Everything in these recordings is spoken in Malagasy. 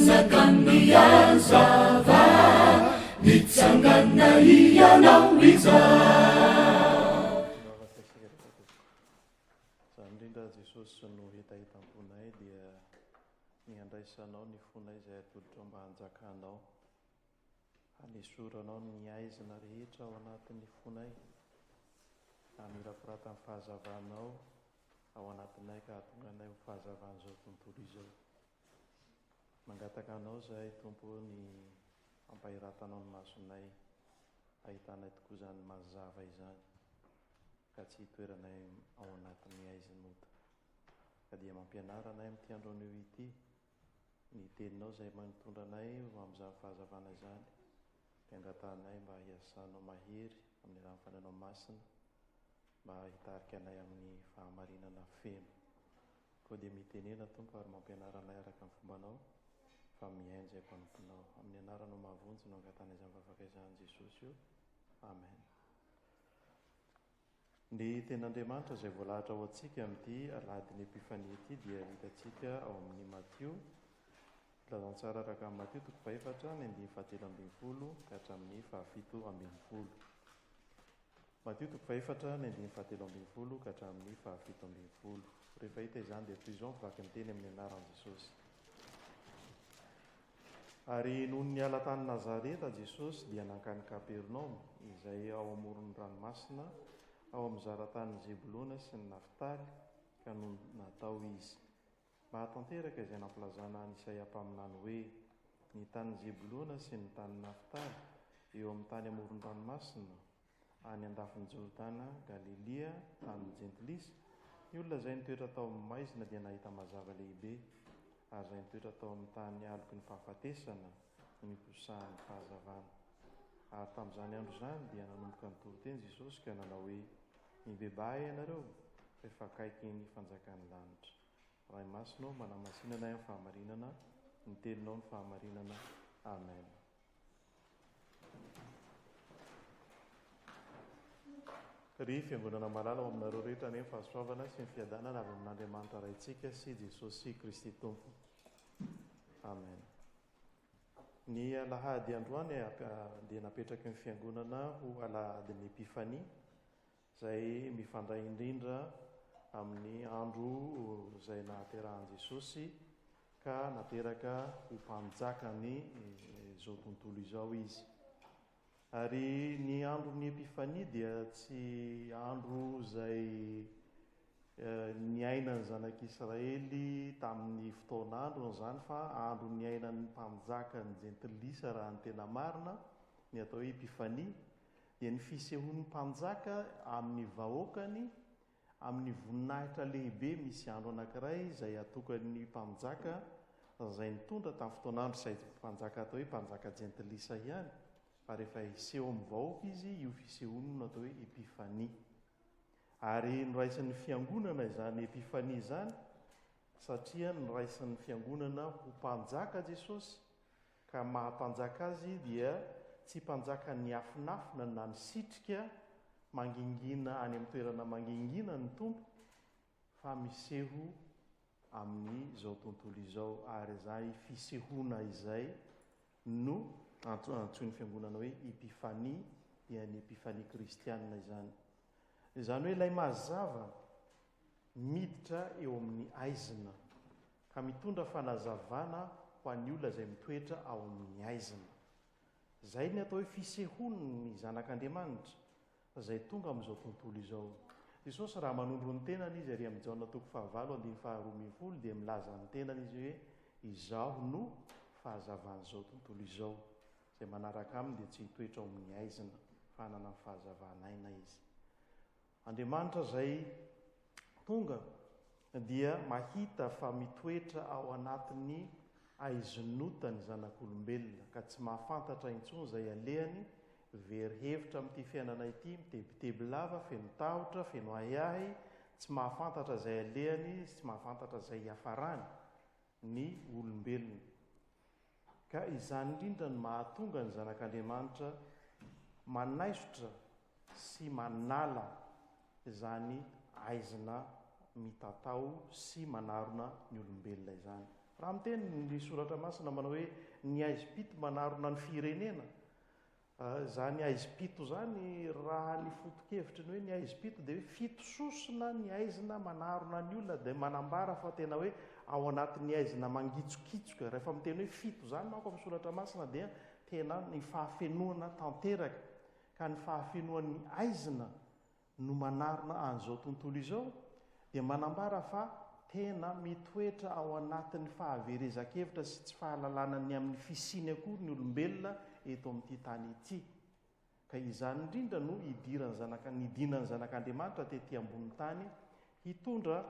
Mpanjakan'ny hazava, nitsangana Hianao izao. Izany indrindra Jesosy no hetahetam-ponay dia ny handraisanao ny fonay izay atolotrao mba hanjakanao. Hanesoranao ny haizina rehetra ao anatin'ny fonay, hamirapiratan'ny fahazavanao ao anatinay ka hahatonga anay ho fahazavan'izao tontolo izao. Mangataka Anao izahay Tompo ô ny hampahiratanao ny masonay hahitanay tokoa izany mazava izany ka tsy hitoeranay ao anatin'ny haizin'ota. Ka dia mampianara anay amin'ity andro anio ity ny Teninao izay mitondra anay ho amin'izany fahazavana izany, dia angatahanay mba hiasanao mahery amin'ny alalan'ny Fanahinao Masina mba hitarika anay amin'ny fahamarinana feno. Koa dia mitenena, Tompo, ary mampianara anay araka ny fombanao, fa mihaino izay mpanomponao. Amin'ny anaranao mahavonjy no angatahana izany vavaka izany, Jesosy o. Amen. Ny Tenin'Andriamanitra izay voalahatra ho antsika amin'ity alahadin'ny Epifania ity dia hitantsika ao amin'ny Matio, Filazantsara araka an'i Matio toko fahefatra, ny andininy fahatelo ambin'ny folo ka hatramin'ny fahafito ambin'ny folo. Matio toko fahefatra, ny andininy fahatelo ambin'ny folo ka hatramin'ny fahafito ambin'ny folo. Rehefa hita izany dia toy izao ny vaky ny teny amin'ny anaran'i Jesosy. Ary nony niala tany Nazareta Jesosy dia nankany Kapernaomy, izay ao amoron'ny ranomasina, ao amin'ny zara-tanin'i Zebolona sy ny Naftaly, ka nonina tao izy. Mba hahatanteraka izay nampilazana an'i Isaia mpaminany hoe, Ny tanin'i Zebolona sy ny tanin'i Naftaly, eo amin'ny tany amoron-dranomasina, any andafin'i Jordana, Galilia, tanin'ny Jentilisa, ny olona izay nitoetra tao amin'ny maizina dia nahita mazava lehibe, ary izay nitoetra tao amin'ny tany aloky ny fahafatesana no niposahan'ny fahazavana. Ary tamin'izany andro izany dia nanomboka nitory teny Jesosy ka nanao hoe, Mibebaha ianareo, fa efa akaiky ny fanjakan'ny lanitra. Ray Masina ô, manamasina anay amin'ny fahamarinana, ny teninao no fahamarinana. Amen. Ry Fiangonana malala, ho aminareo rehetra anie ny fahasoavana sy ny fiadanana avy amin'Andriamanitra Raintsika sy Jesosy Kristy Tompo. Amen. Ny alahady androany dia napetraky ny Fiangonana ho alahadin'ny Epifania, izay mifandray indrindra amin'ny andro izay nahaterahan'i Jesosy ka nateraka ho mpanjakan'ny izao tontolo izao izy. Ary ny andron'ny Epifania dia tsy andro izay niainan'ny zanak'Israely tamin'ny fotoan'androny izany fa andro niainan'ny mpanjakan'ny jentilisa raha ny tena marina, ny atao hoe Epifania dia ny fisehoan'ny mpanjaka amin'ny vahoakany amin'ny voninahitra lehibe misy andro anankiray izay atokan'ny mpanjaka izay nitondra tamin'ny fotoan'andro izay mpanjaka atao hoe mpanjaka jentilisa ihany fa rehefa hiseho amin'ny vahoaka izy io fisehoany no atao hoe Epifania. Ary noraisin'ny Fiangonana izany Epifania izany satria noraisin'ny Fiangonana ho Mpanjaka Jesosy, ka maha Mpanjaka Azy dia tsy Mpanjaka niafinafina na nisitrika mangingina any amin'ny toerana mangingina ny Tompo fa miseho amin'izao tontolo izao, ary izay fisehoana izay no antsoin'ny Fiangonana hoe Epifania, dia ny Epifania kristiana izany. Izany hoe ilay mazava miditra eo amin'ny aizina ka mitondra fanazavana ho an'ny olona izay mitoetra ao amin'ny aizina. Izay ny atao hoe fisehoan'ny Zanak'Andriamanitra izay tonga amin'izao tontolo izao. Jesosy raha manondro ny tenany Izy ary amin'ny Jaona toko fahavalo andininy faharoa ambin'ny folo dia milaza ny tenany Izy hoe Izaho no fahazavan'izao tontolo izao. Izay manaraka aminy dia tsy hitoetra ao amin'ny haizina, fa hanana ny fahazavan'aina izy. Andriamanitra izay tonga dia mahita fa mitoetra ao anatin'ny haizinota ny zanak'olombelona, ka tsy mahafantatra intsony izay alehany, very hevitra amin'ity fiainana ity, mitebiteby lava, feno tahotra, feno ahiahy, tsy mahafantatra izay alehany sy tsy mahafantatra izay hiafarany ny olombelona. Ka izany indrindra no mahatonga ny Zanak'Andriamanitra manaisotra sy manala izany aizina mitatao sy manarona ny olombelona izany. Raha miteny ny Soratra Masina manao hoe ny haizim-pito manarona ny firenena, izany haizim-pito izany raha ny foto-kevitry ny hoe ny haizim-pito dia hoe fito sosona ny haizina manarona ny olona dia manambara fa tena hoe ao anatin'ny haizina mangitsokitsoka. Rehefa miteny hoe fito izany manko amin'ny Soratra Masina dia tena ny fahafenoana tanteraka ka ny fahafenoan'ny haizina no manarona an'izao tontolo izao dia manambara fa tena mitoetra ao anatin'ny fahaverezan-kevitra sy tsy fahalalana ny amin'ny fisiany akory ny olombelona eto amin'ity tany ity. Ka izany indrindra no idiran'ny zanaka, nidinan'ny Zanak'Andriamanitra tety ambonin'ny tany hitondra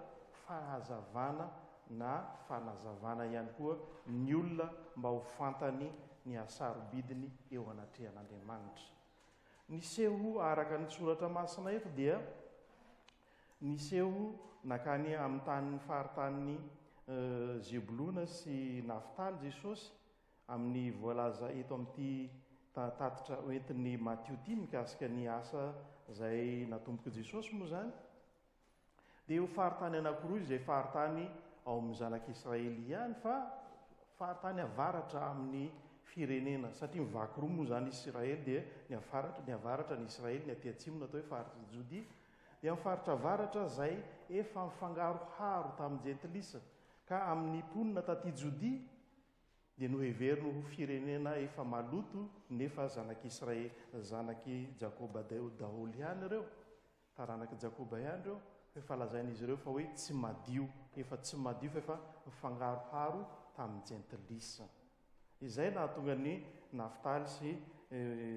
fahazavana na fanazavana ihany koa ny olona mba ho fantany ny hasarobidiny eo anatrehan'Andriamanitra. Niseho araka ny soratra masina eto dia niseho nakany amin'ny tanin'ny faritanin'i Zebolona sy Naftaly Jesosy amin'ny voalaza eto amin'ity tatitra hoentin'i Matio ity mikasika ny asa izay natombok'i Jesosy moa izany. Dia io faritany anankiroa izay faritany ao amin'ny zanak'Israely ihany fa faritany avaratra amin'ny firenena satria mivaky roa moa izany Israely dia ny avaratra ny avaratra ny Israely ny aty atsimo natao hoe faritr'i Jodia dia amin'ny faritra avaratra izay efa mifangaroharo tamin'ny jentilisa ka amin'ny mponina taty Jodia dia noheveriny ho firenena efa maloto nefa zanak'Israely zanak'i Jakoba daholo ihany ireo Taranak'i Jakoba ihany ireo, fa efa lazain'izy ireo fa hoe tsy madio, efa tsy madio fa efa mifangaroharo tamin'ny jentilisa. Izay nahatonga ny Naftaly sy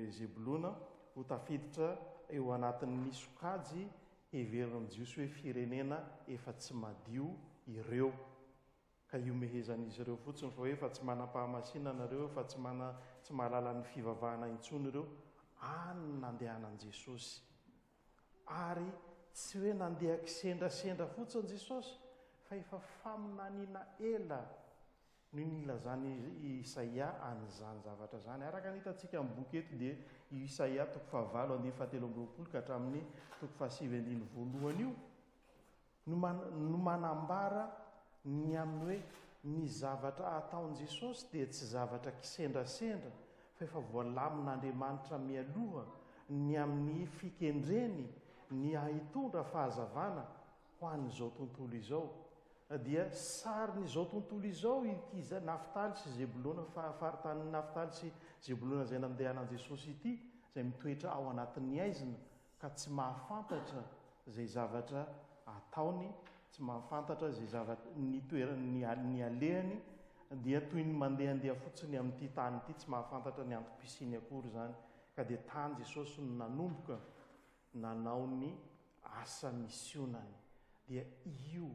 Zebolona ho tafiditra eo anatin'ny sokajy heverin'ny Jiosy hoe firenena efa tsy madio ireo. Ka ihomehezan'izy ireo fotsiny fa hoe efa tsy manam-pahamasinana ireo, efa tsy mana, tsy mahalala ny fivavahana intsony ireo. Any no nandehanan'i Jesosy. Ary tsy hoe nandeha kisendrasendra fotsiny Jesosy, fa efa faminaniana ela no nilazan'i Isaia an'izany zavatra izany. Araka ny hitantsika amin'ny boky eto dia io Isaia toko fahavalo andininy fahatelo amby 20 ka hatramin'ny toko fahasivy andininy voalohany io. no no manambara ny amin'ny hoe ny zavatra ataon'i Jesosy dia tsy zavatra kisendrasendra fa efa voalamin'Andriamanitra mialoha ny amin'ny fikendreny ny hitondra fahazavana ho an'izao tontolo izao. Dia sarin'izao tontolo izao ity Naftaly sy Zebolona, faritanin'i Naftaly sy Zebolona izay nandehanan'i Jesosy ity, izay mitoetra ao anatin'ny haizina ka tsy mahafantatra izay zavatra ataony, tsy mahafantatra izay zavatra, ny toerany, ny alehany, dia toy ny mandehandeha fotsiny amin'ity tany ity, tsy mahafantatra ny antom-pisiany akory izany. Ka dia tany Jesosy no nanomboka nanao ny asa misionany. Dia io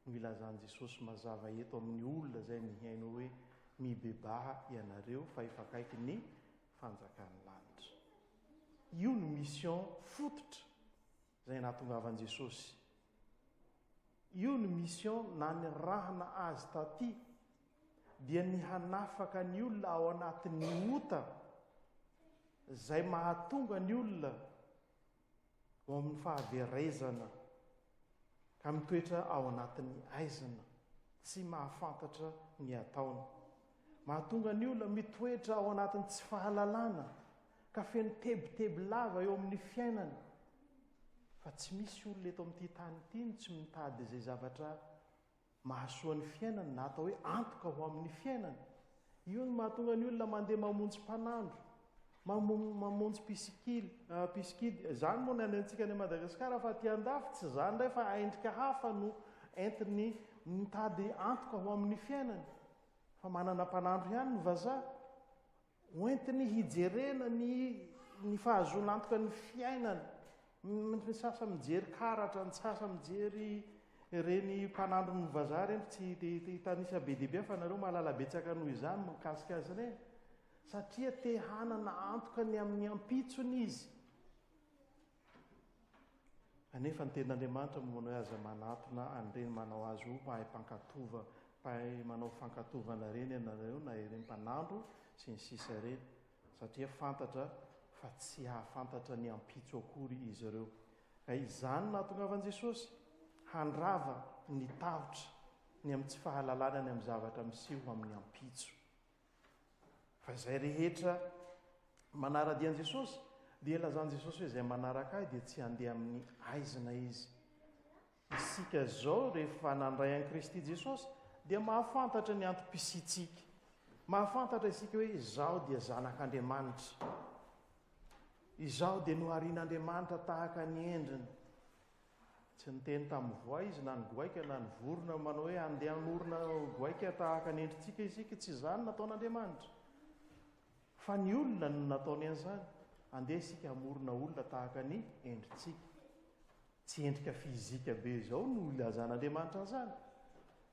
no ilazan'i Jesosy mazava eto amin'ny olona izay mihaino hoe, Mibebaha ianareo fa efa akaiky ny fanjakan'ny lanitra. Io no mission fototra izay nahatongavan'i Jesosy. Io no mission nanirahana azy taty, dia ny hanafaka ny olona ao anatin'ny ota izay mahatonga ny olona ho amin'ny fahaverezana ka mitoetra ao anatin'ny aizina, tsy mahafantatra ny ataony. Mahatonga ny olona mitoetra ao anatin'ny tsy fahalalana ka feno tebiteby lava eo amin'ny fiainany. Fa tsy misy olona eto amin'ity tany ity no tsy mitady izay zavatra mahasoa ny fiainany na atao hoe antoka ho amin'ny fiainany. Io no mahatonga ny olona mandeha mamonjy mpanandro, mamonjy mpisikily, mpisikidy. Izany moa ny any antsika any Madagasikara fa aty andafy tsy izany indray fa endrika hafa no entiny mitady antoka ho amin'ny fiainany. Fa manana mpanandro ihany ny vazaha. Hoentiny hijerena ny ny fahazoana antoka ny fiainana. Ny sasany mijery karatra, ny sasany mijery ireny mpanandron'ny vazaha ireny, tsy te hitanisa be dia be fa nareo mahalala betsaka noho izany mikasika azy ireny. Satria te hanana antoka ny amin'ny ampitsony izy. Anefa ny tenin'Andriamanitra momba ny hoe aza manatona an'ireny manao azy ho mpahay mpankatova, mpahay manao fankatovana ireny ianareo na ireny mpanandro sy ny sisa ireny, satria fantatra fa tsy hahafantatra ny ampitso akory izy ireo. Ka izany no nahatongavan'i Jesosy, handrava ny tahotra. ny amin'ny tsy fahalalana ny amin'ny zavatra miseho amin'ny ampitso. Fa izay rehetra manara-dia an'i Jesosy dia lazan'i Jesosy hoe izay manaraka ahy dia tsy handeha amin'ny aizina izy. Isika izao rehefa nandray an'i Kristy Jesosy dia mahafantatra ny antom-pisiantsika. Mahafantatra isika hoe izaho dia zanak'Andriamanitra. Izaho dia noharian'Andriamanitra tahaka ny endriny. Tsy niteny tamin'ny voay izy na ny goaika na ny vorona manao hoe andeha hanorina goaika tahaka ny endritsika isika. Tsy izany nataon'Andriamanitra. Fa ny olona no nataony an'izany. Andeha isika hamorona olona tahaka ny endritsika. Tsy endrika fizika be izao no ilazan'Andriamanitra an'izany,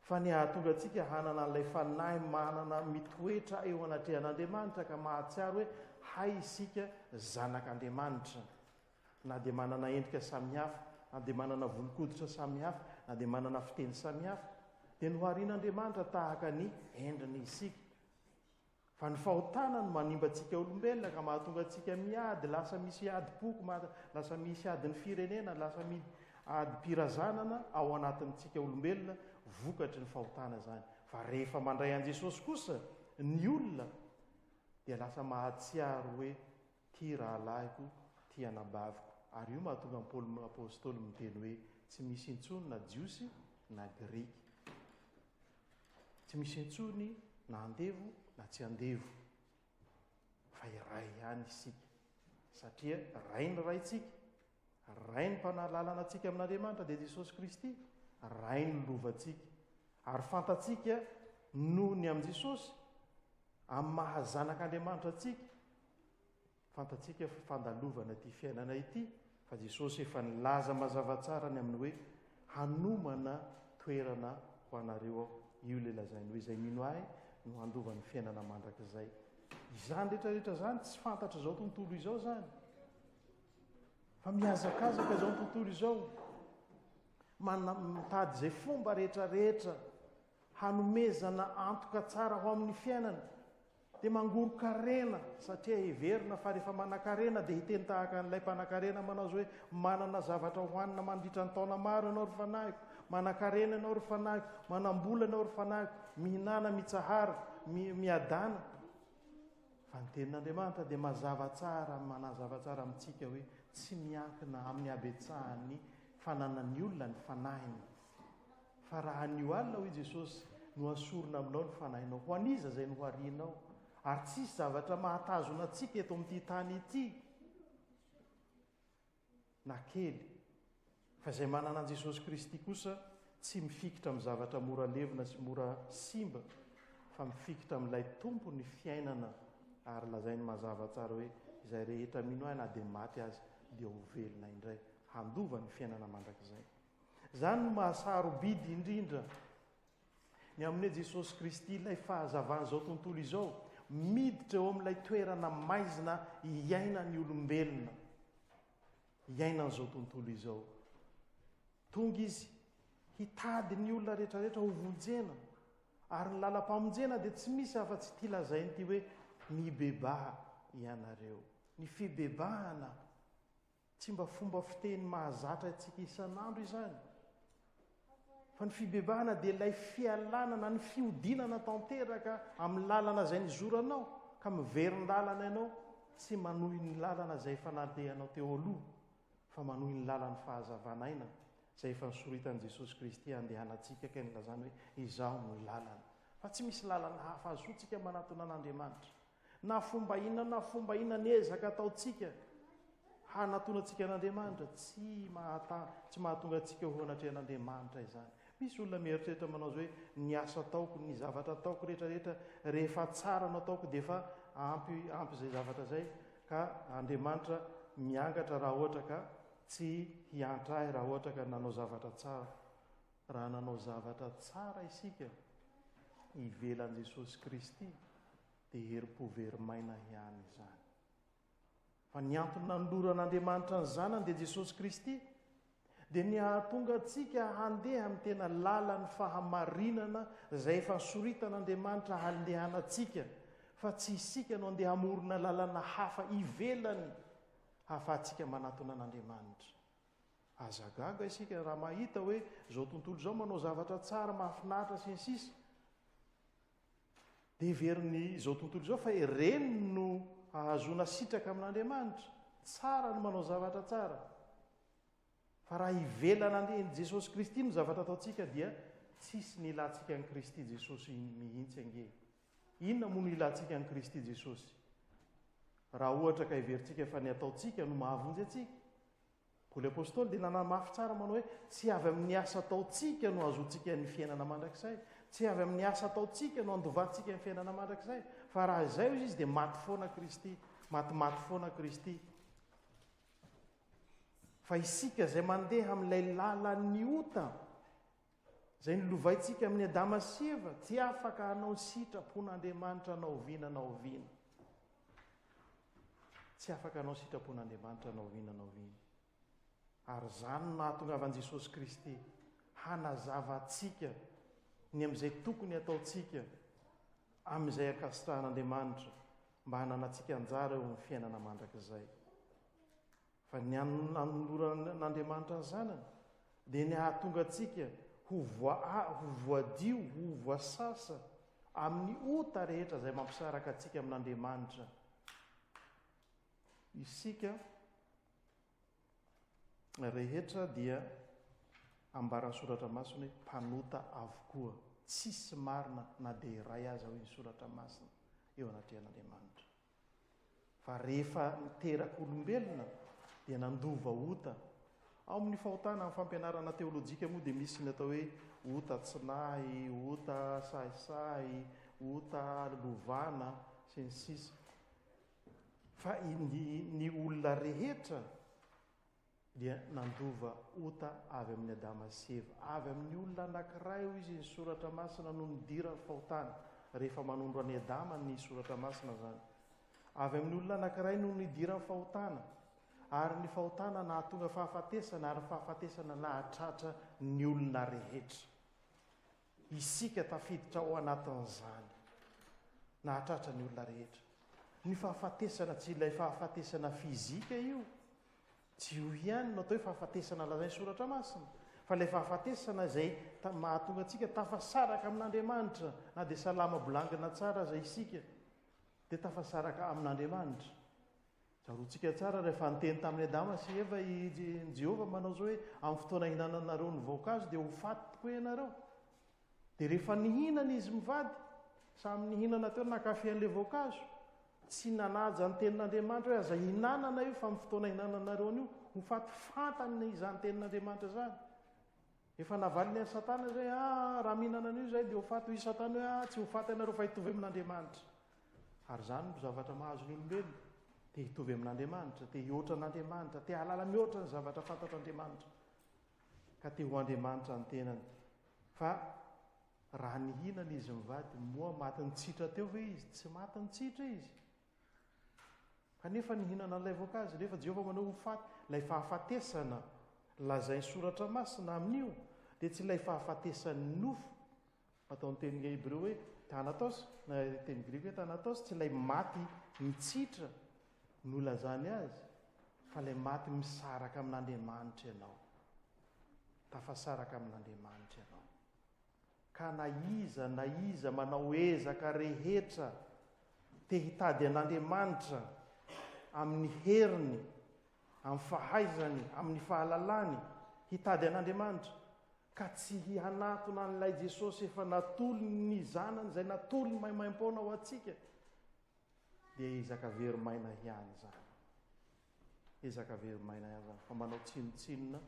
fa ny hahatonga antsika hanana an'ilay fanahy manana mitoetra eo anatrehan'Andriamanitra ka mahatsiaro hoe hay isika zanak'Andriamanitra. Na dia manana endrika samihafa, na dia manana volon-koditra samihafa, na dia manana fiteny samihafa, dia noharian'Andriamanitra tahaka ny endriny isika. Fa ny fahotana no manimba antsika olombelona ka mahatonga antsika miady, lasa misy adim-poko, lasa misy adin'ny firenena, lasa misy adim-pirazanana ao anatintsika olombelona vokatry ny fahotana izany. Fa rehefa mandray an'i Jesosy kosa ny olona dia lasa mahatsiaro hoe tia rahalahiko, tia anabaviko. Ary io mahatonga an'i Paoly Apostoly miteny hoe tsy misy intsony na Jiosy na Grika. Tsy misy intsony na andevo na tsy andevo fa iray ihany isika satria Ray ny Raintsika, Ray ny Mpanalalana antsika amin'Andriamanitra dia Jesosy Kristy, Ray ny lovantsika. Ary fantatsika noho ny amin'i Jesosy, amin'ny maha zanak'Andriamanitra antsika, Fantatsika fa fandalovana ity fiainana ity, fa Jesosy efa nilaza mazava tsara ny amin'ny hoe, Hanomana toerana ho anareo Aho. Io ilay lazainy hoe, Izay mino Ahy no handova ny fiainana mandrakizay. Izany rehetra rehetra izany tsy fantatr'izao tontolo izao izany. Fa mihazakazaka izao tontolo izao. Mana, mitady izay fomba rehetra rehetra hanomezana antoka tsara ho amin'ny fiainana. Dia mangoron-karena satria heverina fa rehefa manankarena dia hiteny tahaka an'ilay mpanankarena manao izao hoe manana zavatra hohanina mandritra ny taona maro ianao ry fanahiko, manankarena ianao ry fanahiko, manam-bola ianao ry fanahiko, mihinana, mitsahara, miadana. Fa ny tenin'Andriamanitra dia mazava tsara, manazava tsara amintsika hoe tsy miankina amin'ny habetsahan'ny fananan'ny olona ny fanahiny. Fa raha anio alina, hoy Jesosy, no hasorina aminao ny fanahinao, ho an'iza izay noharianao? Ary tsy hisy zavatra mahatazona antsika eto amin'ity tany ity, na kely. Fa izay manana an'i Jesosy Kristy kosa tsy mifikitra amin'ny zavatra mora levona sy mora simba, fa mifikitra amin'ilay Tompo ny fiainana, ary lazainy mazava tsara hoe, izay rehetra mino ahy na dia maty aza dia ho velona indray, handova ny fiainana mandrakizay. Izany no maha-sarobidy indrindra ny amin'ny hoe Jesosy Kristy ilay fahazavan'izao tontolo izao, miditra eo amin'ilay toerana maizina iainan'ny olombelona, iainan'izao tontolo izao. Tonga Izy hitady ny olona rehetrarehetra ho vonjena, ary ny lalam-pamonjena dia tsy misy afa-tsy ity lazainy ity hoe mibebaha ianareo. Ny fibebahana Tsy mba fomba fiteny mahazatra antsika isan'andro izany. Fa ny fibebahana dia ilay fialana na ny fihodinana tanteraka amin'ny lalana izay nizoranao, ka miverin-dalana ianao, tsy manohy ny lalana izay efa nalehanao teo aloha, fa manohy ny lalan'ny fahazavana aina izay efa nosoritan'i Jesosy Kristy handehanantsika ka nilazany hoe izaho no lalana. Fa tsy misy lalana hafa ahazoantsika manatona an'Andriamanitra. Na fomba inona na fomba inona ny ezaka ataontsika hanatonantsika an'Andriamanitra, tsy mahata, tsy mahatonga antsika ho anatrehan'Andriamanitra izany. Misy olona mieritreritra manao izao hoe ny asa ataoko, ny zavatra ataoko rehetra rehetra, rehefa tsara no ataoko dia efa ampy ampy izay zavatra izay ka Andriamanitra miangatra raha ohatra ka tsy hiantra ahy raha ohatra ka nanao zavatra tsara. Raha nanao zavatra tsara isika ivelan'i Jesosy Kristy dia herim-po very maina ihany izany. Fa ny antony nanoloran'Andriamanitra ny Zanany dia Jesosy Kristy, dia ny hahatonga antsika handeha amin'ny tena lalan'ny fahamarinana izay efa nosoritan'Andriamanitra handehanantsika, fa tsy isika no andeha hamorona lalana hafa ivelany hahafahantsika manatona an'Andriamanitra. Aza gaga isika raha mahita hoe izao tontolo izao manao zavatra tsara, mahafinaritra sy ny sisa. Dia heverin'ny izao tontolo izao fa ireny no ahazoana sitraka amin'Andriamanitra. Tsara ny manao zavatra tsara. Fa raha ivelan'Andrian'i Jesosy Kristy no zavatra ataontsika dia tsisy ny ilantsika an'i Kristy Jesosy mihitsy ange. Inona moa no ilantsika an'i Kristy Jesosy? Raha ohatra ka heverintsika fa ny ataontsika no mahavonjy antsika. Paoly Apostoly dia nanamafy tsara manao hoe tsy avy amin'ny asa ataontsika no ahazoantsika ny fiainana mandrakizay. Tsy avy amin'ny asa ataontsika no andovantsika ny fiainana mandrakizay. Fa raha izay hoy izy dia maty foana Kristy. Matimaty foana Kristy. Fa isika izay mandeha amin'ilay lalan'ny ota, izay nolovaintsika amin'i Adama sy Eva, tsy afaka hanao ny sitrapon'Andriamanitra na oviana na oviana. Tsy afaka hanao sitrapon'Andriamanitra na oviana na oviana. Ary izany no nahatongavan'i Jesosy Kristy hanazava antsika ny amin'izay tokony hataontsika amin'izay ankasitrahan'Andriamanitra mba hananantsika anjara eo amin'ny fiainana mandrakizay. Fa ny nanoloran'Andriamanitra ny Zanany dia ny hahatonga antsika ho ho voadio, ho voasasa amin'ny ota rehetra izay mampisaraka antsika amin'Andriamanitra. Isika rehetra dia ambaran'ny Soratra Masina hoe mpanota avokoa. Tsisy marina na dia iray aza hoy ny Soratra Masina eo anatrehan'Andriamanitra. Fa rehefa niteraka olombelona dia nandova ota. Ao amin'ny fahotana, amin'ny fampianarana teolojika moa dia misy ny atao hoe ota tsy nahy, ota sahisahy, ota lovana, sy ny sisa. Fa ny, ny olona rehetra dia nandova ota avy amin'i Adama sy Eva. Avy amin'ny olona anankiray, hoy izy, ny Soratra Masina no nidiran'ny fahotana, rehefa manondro an'i Adama ny Soratra Masina izany. Avy amin'ny olona anankiray no nidiran'ny fahotana, ary ny fahotana nahatonga fahafatesana, ary ny fahafatesana nahatratra ny olona rehetra. Isika tafiditra ao anatin'izany. Nahatratra ny olona rehetra. Ny fahafatesana tsy ilay fahafatesana fizika io. Tsy io ihany no atao hoe fahafatesana lazain'ny Soratra Masina, fa ilay fahafatesana izay mahatonga antsika tafasaraka amin'Andriamanitra, na dia salama bolangina tsara aza isika, dia tafasaraka amin'Andriamanitra. Tsaroantsika tsara rehefa niteny tamin'i Adama sy Eva i Jehovah manao izao hoe, Amin'ny fotoana hihinananareo ny voankazo dia ho faty tokoa ianareo. Dia rehefa nihinana izy mivady, samy nihinana teo nankafy an'ilay voankazo, tsy nanaja ny tenin'Andriamanitra hoe aza hihinanana io fa amin'ny fotoana hihinananareo an'io ho faty. Fantany izany tenin'Andriamanitra izany. Efa navaliny an'i Satana izay, ah, raha mihinana an'io izay dia ho faty. Hoy Satana hoe, ah, tsy ho faty ianareo fa hitovy amin'Andriamanitra. Ary izany no zavatra mahazo ny olombelona, te hitovy amin'Andriamanitra, te hihoatra an'Andriamanitra, te hahalala mihoatra ny zavatra fantatr'Andriamanitra, ka te ho Andriamanitra ny tenany. Fa raha nihinana izy mivady, moa maty nitsitra teo ve izy? Tsy maty nitsitra izy. Kanefa nihinana an'ilay voankazo, nefa Jehovah manao ho faty. Ilay fahafatesana lazain'ny Soratra Masina amin'io dia tsy ilay fahafatesan'ny nofo, Atao ny teny hebreo hoe thanatos na teny grika hoe thanatos, tsy ilay maty mitsitra no ilazany azy fa ilay maty misaraka amin'Andriamanitra ianao. Tafasaraka amin'Andriamanitra ianao. Ka na iza na iza manao ezaka rehetra te hitady an'Andriamanitra amin'ny heriny, amin'ny fahaizany, amin'ny fahalalany, hitady an'Andriamanitra, ka tsy hihanatona an'ilay Jesosy efa natolony ny Zanany izay natolony maimaimpoana ho antsika, dia ezaka very maina ihany izany. Ezaka very maina ihany izany, fa manao tsinontsinona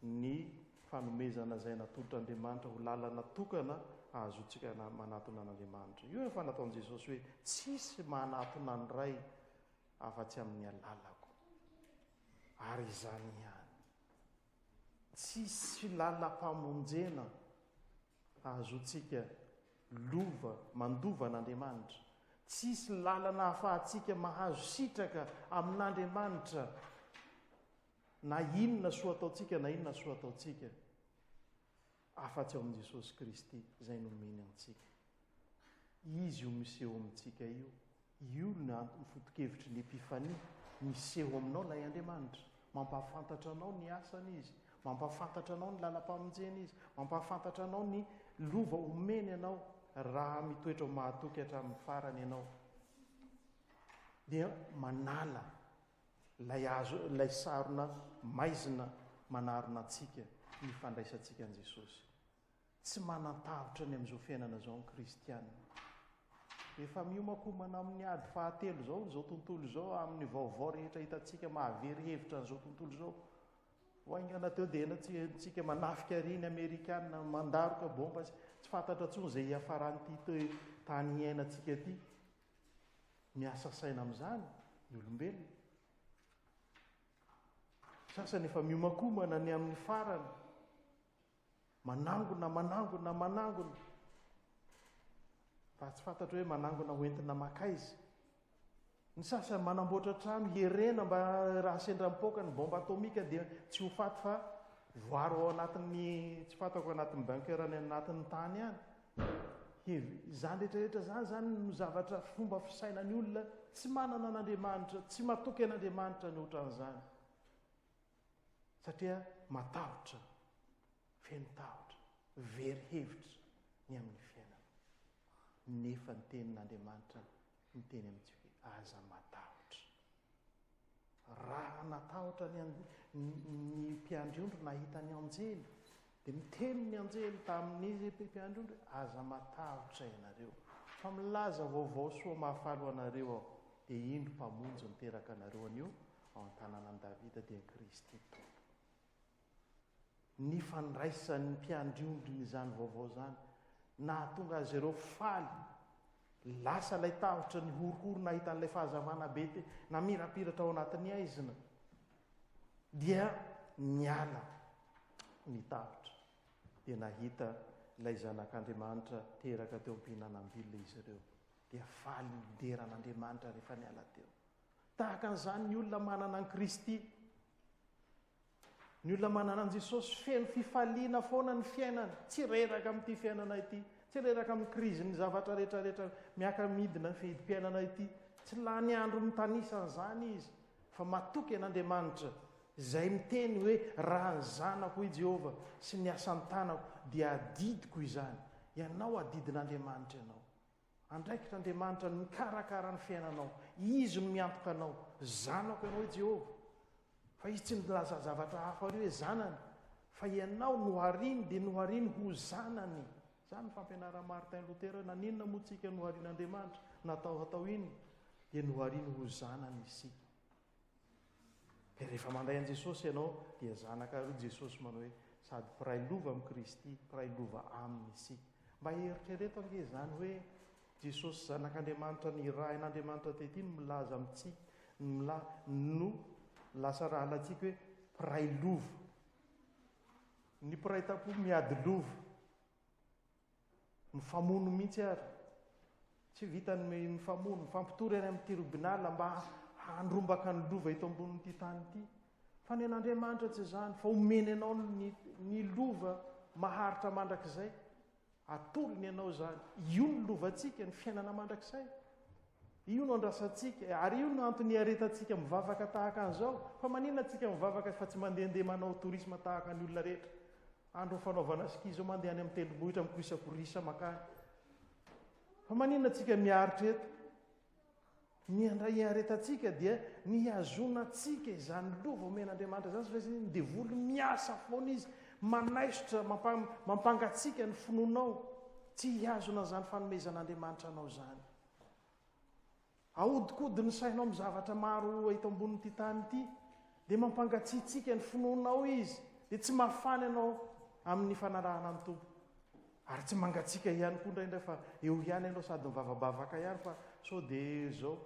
ny fanomezana izay natolotr'Andriamanitra ho lalana tokana ahazoantsika manatona an'Andriamanitra. Io efa nataon'i Jesosy hoe tsisy manatona ny Ray afa-tsy amin'ny alalako. Ary izany ihany. Tsisy lalam-pamonjena ahazoantsika lova mandova an'Andriamanitra. Tsisy lalana ahafahantsika mahazo sitraka amin'Andriamanitra na inona soa ataontsika na inona soa ataontsika afa-tsy ao amin'i Jesosy Kristy izay nomeny antsika. Izy io miseho amintsika io. Io no antony foto-kevitry ny Epifania, miseho aminao ilay Andriamanitra. Mampahafantatra anao ny asany Izy, mampahafantatra anao ny lalam-pamonjena Izy, mampahafantatra anao ny lova omeny anao raha mitoetra ho mahatoky hatramin'ny farany ianao. Dia manala ilay azo, ilay sarona maizina manarona antsika ny fandraisantsika an'i Jesosy. Tsy manan-tahotra ny amin'izao fiainana izao ny kristiana. Efa miomankomana amin'ny ady fahatelo izao izao tontolo izao amin'ny vaovao rehetra hitantsika mahavery hevitra an'izao tontolo izao. Vao haingana teo dia henontsika manafika ery ny Amerikana, mandaroka bomba, tsy fantatra intsony izay hiafaran'ity tany iainantsika ity. Miasa saina amin'izany ny olombelona. Sasany efa miomankomana ny amin'ny farany. Manangona, manangona, manangona. Fa tsy fantatro hoe manangona ho entina makaiza. Ny sasany manamboatra trano hierena mba raha sendra mipoaka ny bombe atomika dia tsy ho faty fa voaro ao anatin'ny tsy fantako anatin'ny bunker any anatin'ny tany any. Izany rehetra rehetra izany izany no zavatra fomba fisainan'ny olona tsy manana an'Andriamanitra, tsy matoky an'Andriamanitra ny ohatran'izany. Satria matahotra, feno tahotra, very hevitra ny amin'ny fiainana. Nefa ny tenin'Andriamanitra miteny amintsika hoe aza matahotra. Raha natahotra ny ny mpiandry ondry nahita ny anjely, dia miteny ny anjely tamin'izy mpiandry ondry, aza matahotra ianareo, fa milaza vaovao soa mahafaly ho anareo aho, dia indro Mpamonjy niteraka anareo anio ao an-tanànan'i Davida dia Kristy Tompo. Ny fandraisan'ny mpiandry ondriny izany vaovao izany, nahatonga azy ireo faly. Lasa ilay tahotra nihorohoro nahita an'ilay fahazavana be te namirapiratra ao anatin'ny haizina. Dia niala ny tahotra. Dia nahita ilay Zanak'Andriamanitra teraka teo am-pihinanam-bilona izy ireo. Dia faly nidera an'Andriamanitra rehefa niala teo. Tahaka an'izany ny olona manana an'i Kristy. Ny olona manana an'i Jesosy feno fifaliana foana ny fiainany, tsy reraka amin'ity fiainana ity, tsy reraka amin'ny krizin'ny zavatra rehetrarehetra miaka-midina ny fihidim-piainana ity. Tsy lany andro mitanisa an'izany izy, fa matoky an'Andriamanitra izay miteny hoe raha ny zanako hoy Jehovah sy ny asan'ny tanako dia adidiko izany. Ianao adidin'Andriamanitra ianao. Andraikitr'Andriamanitra ny mikarakara ny fiainanao. Izy no miantoka anao. Zanako ianao, hoy Jehovah. Fa izy tsy nilaza zavatra hafa hoe zanany, fa ianao nohariny dia nohariny ho zanany. Izany ny fampianaran'i Martin Luther hoe naninona moa tsika noharin'Andriamanitra, natao hatao inona? Dia nohariny ho zanany isika. Dia rehefa mandray an'i Jesosy ianao, dia zanaka hoy Jesosy manao hoe sady mpiray lova amin'i Kristy, mpiray lova aminy isika. Mba eritrereto ange izany hoe Jesosy Zanak'Andriamanitra nirahin'Andriamanitra tety no milaza amintsika, mila, no lasa rahalantsika hoe mpiray lova. Ny mpiray tampo miady lova. Mifamono mihitsy ary. Tsy vitan'ny mifamono, mifampitory any amin'ny tribunal mba handrombaka ny lova eto ambonin'ity tany ity. Fa ny an'Andriamanitra tsy izany, fa omeny anao ny, ny lova maharitra mandrakizay. Atolony anao izany. Io ny lovantsika, ny fiainana mandrakizay. Io no andrasantsika, ary io no antony iaretantsika mivavaka tahaka an'izao. Fa maninona tsika mivavaka fa tsy mandehandeha manao tourisme tahaka ny olona rehetra? Andro fanaovana ski izao mandeha any amin'ny tendrombohitra mikorisakorisa makany. Fa maninona tsika miaritra eto? Ny handray hiaretantsika dia ny hihazonantsika izany lova omen'Andriamanitra izany satria ny devoly miasa foana izy manaisotra mampangatsiaka ny finoanao tsy hihazona an'izany fanomezan'Andriamanitra anao izany. Ahodikodiny ny sainao amin'ny zavatra maro eto ambonin'ity tany ity, dia mampangatsiatsiaka ny finoanao izy, dia tsy mafana ianao amin'ny fanarahana ny Tompo. Ary tsy mangatsiaka ihany koa indraindray fa eo ihany ianao sady mivavabavaka ihany fa sao dia izao.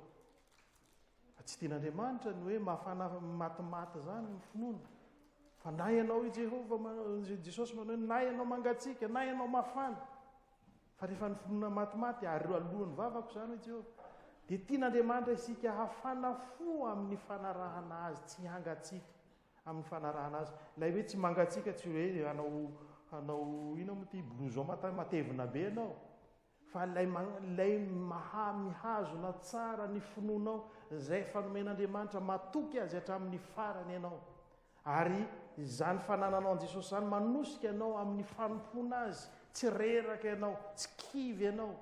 Fa tsy tian'Andriamanitra ny hoe mafana matimaty izany ny finoana. Fa na ianao i Jehovah, Jesosy manao hoe na ianao mangatsiaka, na ianao mafana. Fa rehefa ny finoana matimaty, ary alohan'ny vavako izany, hoy Jehovah, dia tian'Andriamanitra isika hafana fo amin'ny fanarahana Azy, tsy hangatsiaka amin'ny fanarahana Azy. Ilay hoe tsy mangatsiaka tsy hoe hanao hanao inona moa ity blouson mata matevina be ianao, fa ilay ilay maha mihazona tsara ny finoanao izay efa nomen'Andriamanitra, matoky Azy hatramin'ny farany ianao. Ary izany fanananao an'i Jesosy izany manosika anao amin'ny fanompoana Azy. Tsy reraka ianao, tsy kivy ianao,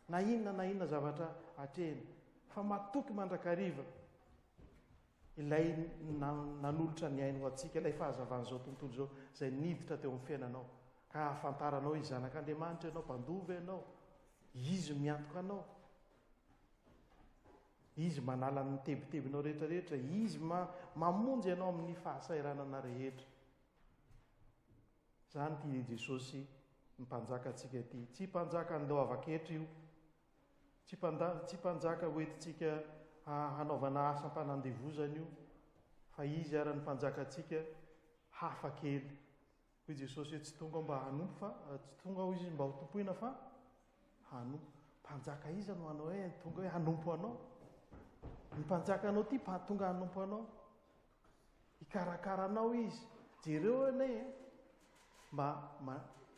na inona na inona zavatra atrehina. Fa matoky mandrakariva ilay nanolotra ny ainy ho antsika, ilay fahazavan'izao tontolo izao, izay niditra teo amin'ny fiainanao. Ka ahafantaranao izy zanak'Andriamanitra ianao, mpandova ianao, Izy miantoka anao. Izy manala ny tebitebinao rehetra rehetra, Izy mamonjy anao amin'ny fahasahiranana rehetra. Izany ity Jesosy mpanjaka antsika ity. Tsy mpanjaka andoavan-ketra io. Tsy tsy mpanjaka hoentintsika hanaovana asam-panandevozana io, fa Izy ara ny mpanjaka antsika hafa kely. Hoy Jesosy hoe tsy tonga aho mba hanompo fa tsy tonga aho izy mba ho tompoina fa hanompo. Mpanjaka iza no hanao hoe tonga hoe hanompo anao? Ny mpanjaka anao ty tonga hanompo anao. Hikarakara anao izy. Jereo anie e. Mba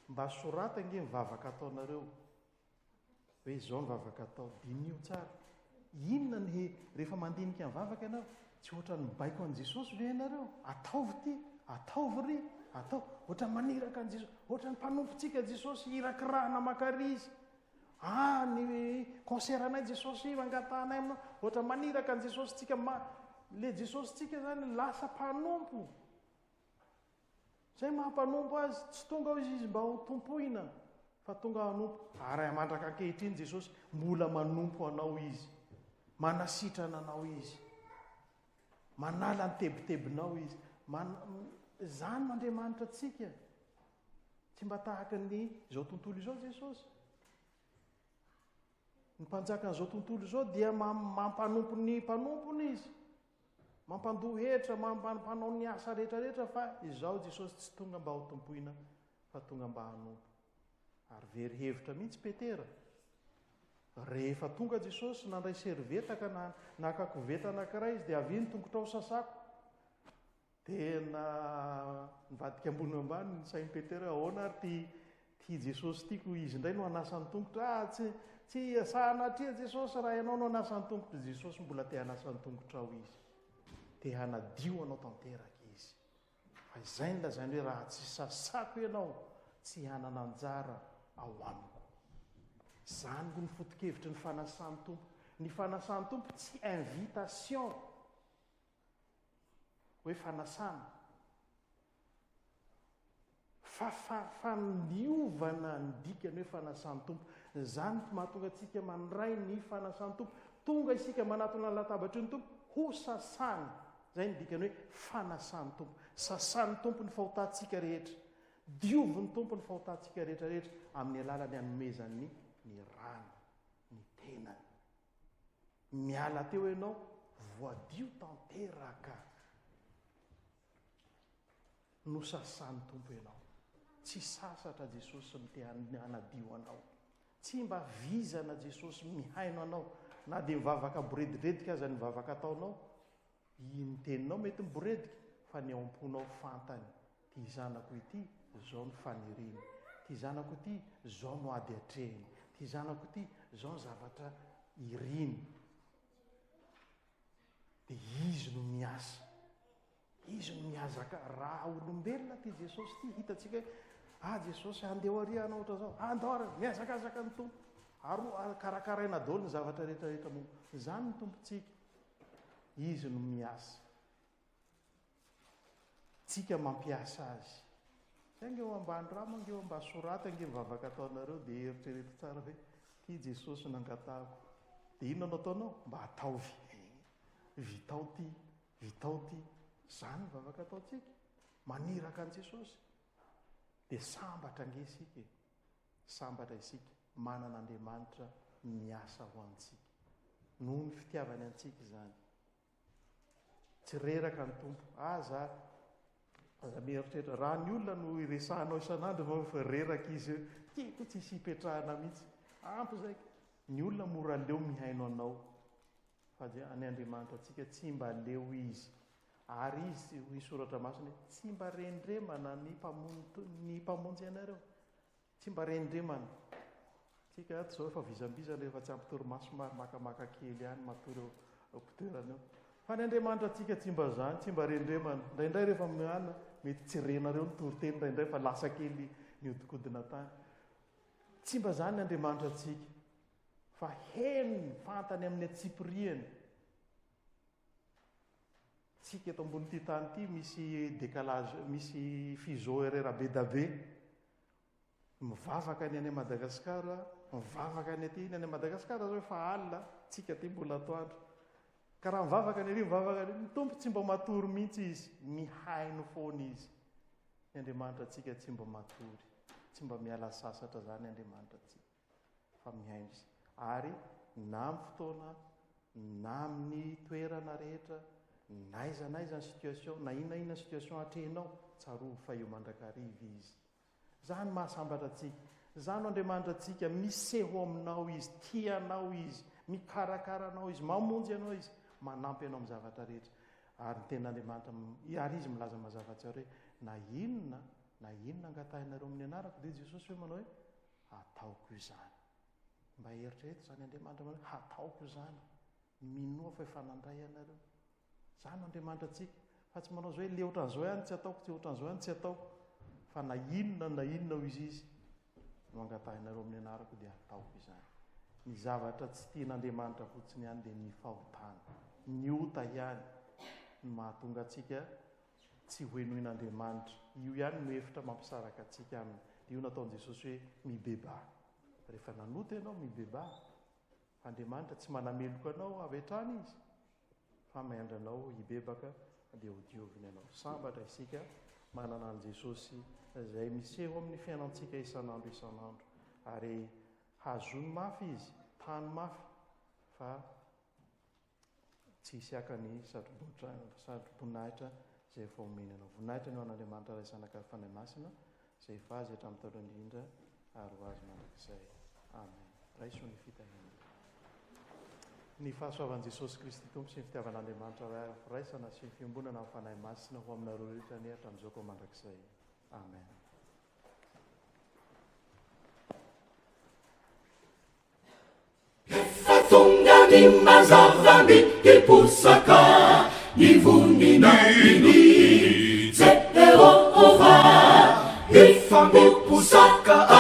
mba soraty ange ny vavaka ataonareo. Hoe izao ny vavaka atao, diniho tsara. Inona ny he, rehefa mandinika ny vavaka ianao, tsy ohatran'ny mibaiko an'i Jesosy ve ianareo? Ataovy ity, ataovy ry, atao. Ohatran'ny maniraka an'i Jesosy, ohatran'ny mpanompontsika Jesosy, irakirahana makary izy. Ah, ny concert anay Jesosy, angatahanay aminao. Ohatran'ny maniraka an'i Jesosy tsika, ma, le Jesosy tsika zany lasa mpanompo. Izay maha mpanompo azy, tsy tonga hoy izy mba ho tompoina, fa tonga hanompo. Ary mandraka ankehitriny Jesosy, mbola manompo anao Izy. Manasitrana anao Izy. Manala ny tebitebinao Izy. Man Izany no Andriamanitra antsika. Tsy mba tahaka ny izao tontolo izao Jesosy. Ny mpanjakan'izao tontolo izao dia mampanompo ny mpanompony izy. Mampandoa hetra, mampanao ny asa rehetra rehetra fa izao Jesosy tsy tonga mba ho tompoina fa tonga mba hanompo. Ary very hevitra mihitsy Petera. Rehefa tonga Jesosy nandray servieta ka naka koveta anankiray izy dia avia ny tongotrao sasako. Tena nivadika ambony ambany ny sain'i Petera hoe ahoana ary ity ity Jesosy ity ko izy indray no hanasa ny tongotra. Ah, tsy tsy sanatria Jesosy raha ianao no hanasa ny tongotra. Jesosy mbola te hanasa ny tongotrao izy. Te hanadio anao tanteraka izy. Fa izay ny lazainy hoe raha tsy sasako ianao, tsy hanana anjara ao amiko. Izany no foto-kevitry ny fanasan'ny Tompo. Ny fanasan'ny Tompo tsy invitation. hoe fanasana, fa fa fandiovana ny dikany hoe fanasan'ny Tompo. Izany no mahatonga antsika mandray ny fanasan'ny Tompo. Tonga isika manatona ny latabatry ny Tompo, ho sasany. Izay ny dikany hoe fanasan'ny Tompo. Sasan'ny Tompo ny fahotantsika rehetra. Diovin'ny Tompo ny fahotantsika rehetra rehetra amin'ny alalan'ny anomezany ny rany, ny tenany. Miala teo ianao, voadio tanteraka. Nosasan'ny Tompo ianao. Tsy sasatra Jesosy mite hanadio anao. Tsy mba vizana Jesosy mihaino anao. Na dia mivavaka boredidredika aza ny vavaka ataonao, Ny teninao mety miboredika fa ny ao am-ponao fantany. Ity zanako ity, zao ny faniriany. Ity zanako ity, zao no ady atrehiny. Ity zanako ity, zao ny zavatra iriny. Dia izy no miasa. Izy no mihazaka. Raha olombelona ity Jesosy ity, hitantsika hoe, ah Jesosy, andeha ho ary hanao ohatran'izao. Andao ary, mihazakazaka ny Tompo. Ary karakaraina daholo ny zavatra rehetra rehetra momba. Izany ny Tompontsika. Izy no miasa. Tsika mampiasa azy. Zay ange eo ambany rano ange eo mba soraty ange ny vavaka ataonareo dia eritrereto tsara hoe ty Jesosy nangatahako. Dia inona no ataonao? Mba ataovy. Vitao ty, vitao ty. Zany ny vavaka ataontsika. Maniraka an'i Jesosy. Dia sambatra ange isika e. Sambatra isika manana Andriamanitra miasa ho antsika. Noho ny fitiavany antsika izany. Tsy reraka ny Tompo. Aza aza mieritreritra. Raha ny olona no iresahanao isan'andro vao efa reraka izy hoe tiako tsisy hipetrahana mihitsy. Ampy izay. Ny olona mora leo mihaino anao. Fa ny Andriamanitra antsika tsy mba leo izy. Ary izy, hoy ny Soratra Masina hoe, tsy mba rendremana ny ny Mpamonjy anareo. Tsy mba rendremana. Tsika ato izao efa vizambizana, efa tsy ampy torimaso mary makamaka kely ihany matory eo am-pitoerana eo. Fa ny Andriamanitra antsika tsy mba izany, tsy mba rendremana. Indraindray rehefa miala, mety tsy renareo ny toriteny indraindray fa lasa kely nihodinkodina tany. Tsy mba izany ny Andriamanitra antsika, fa henony, fantany amin'ny antsipiriany. Tsika eto ambonin'ity tany ity misy décalage, misy fuseau horaire be da be. Mivavaka ny any Madagascar, mivavaka ny aty, ny any Madagascar zao efa alina, tsika aty mbola atoandro. Ka raha mivavaka ny ary, mivavaka ny, ny Tompo tsy mba matory mihitsy izy, mihaino foana izy. Ny Andriamanitra antsika tsy mba matory, tsy mba miala sasatra zany Andriamanitra antsika. Fa mihaino izy. Ary na amin'ny fotoana, na amin'ny toerana rehetra, n'aiza n'aiza ny situation, na inona inona situation atrehinao, tsarovy fa eo mandrakariva izy. Izany mahasambatra antsika. Izany no Andriamanitra antsika, miseho aminao Izy, tia anao Izy, mikarakara anao Izy, mamonjy anao Izy, manampy anao amin'ny zavatra rehetra. Ary ny tenin'Andriamanitra, ary Izy milaza mazava tsara hoe, na inona na inona angatahinareo amin'ny anarako, dia Jesosy hoe manao hoe, hataoko izany. Mba eritrereto izany Andriamanitra manao hoe, hataoko izany. Minoa fa efa nandray ianareo. Izany no Andriamanitra antsika. Fa tsy manao izao hoe le ohatran'izao ihany tsy ataoko, tsy ohatran'izao ihany tsy ataoko. Fa na inona na inona hoy izy izy no angatahinareo amin'ny anarako dia hataoko izany. Ny zavatra tsy tian'Andriamanitra fotsiny ihany dia ny fahotana. Ny ota ihany no mahatonga antsika tsy ho henoin'Andriamanitra. Io ihany no efitra mampisaraka antsika aminy. Dia io nataon'i Jesosy hoe mibebaha. Rehefa nanota ianao, mibebaha. Andriamanitra tsy manameloka anao avy hatrany Izy fa miandry anao hibebaka dia ho dioviny ianao. Sambatra isika manana an'i Jesosy izay miseho amin'ny fiainantsika isan'andro isan'andro ary hazony mafy Izy, tano mafy fa Tsy hisy haka ny satroboninahitra izay efa omeny anao. Voninahitra ny ho an'Andriamanitra Ray Zanaka ary Fanahy Masina, izay efa Azy hatramin'ny taloha indrindra ary ho Azy mandrakizay. Amen. Raiso ny fitahiana. Ny fahasoavan'i Jesosy Kristy Tompo sy ny fitiavan'Andriamanitra Ray ary ny firaisana sy ny fiombonana amin'ny Fanahy Masina ho aminareo rehetra anie hatramin'izao ka ho mandrakizay. Amen. Efa tonga ny mazava mihiposaka ny voninahiny Jehovah. Efa miposaka.